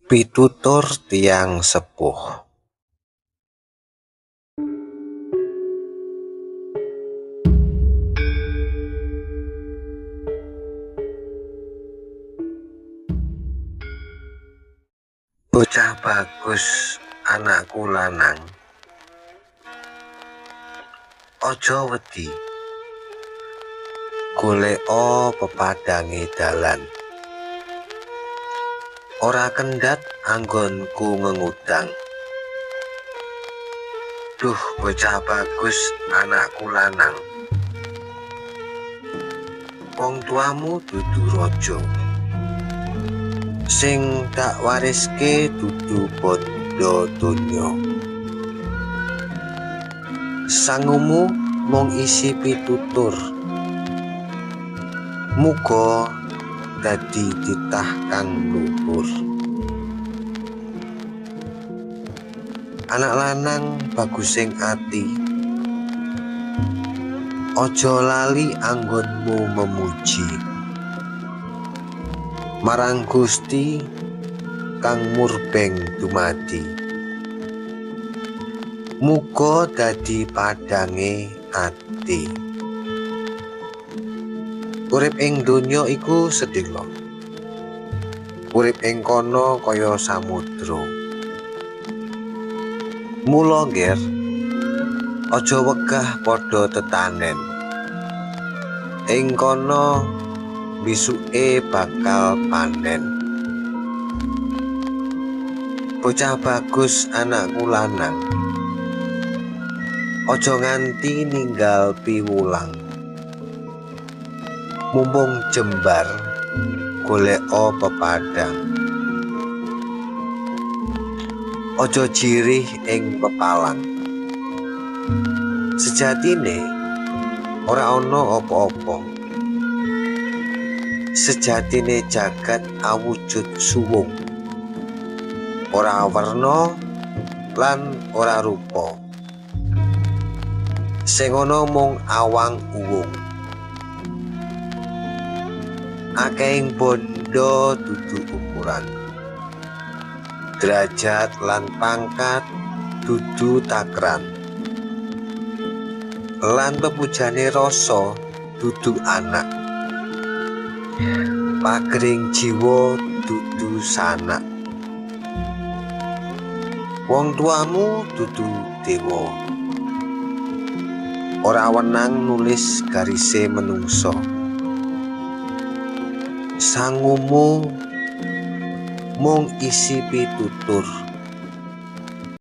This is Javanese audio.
Pitutur tiyang sepuh. Bocah bagus anakku lanang, aja wedi, goleka pepadhange dalan. Ora kendhat anggonku ngengudang. Duh bocah bagus anakku lanang, wong tuamu dudu raja, sing tak wariske dudu bondo donya. Sangumu mung isi pitutur, muga dadi titah kang luhur. Anak lanang bagusing ati, aja lali anggonmu memuji marang Gusti kang murbeng dumadi. Muga dadi padhange ati. Urip ing donya iku sedhela, urip ing kono kaya samudra. Mula ngger, aja wegah padha tetanen. Ing kono bisuke bakal panen. Bocah bagus anakku lanang, aja nganti ninggal piwulang. Mumpung jembar goleka pepadhang. Aja jirih ing pepalang. Sejatine ora ana apa-apa. Sejatine jagat awujud suwung, ora werna lan ora rupa. Sing ana mung awang uwung. Akehing bondo dudu ukuran, derajat lan pangkat dudu takran, lan pepujane rasa dudu anak, pagering jiwa dudu sanak. Wong tuamu dudu dewa, ora wenang nulis garise menungso. Sangumu mung isi pitutur,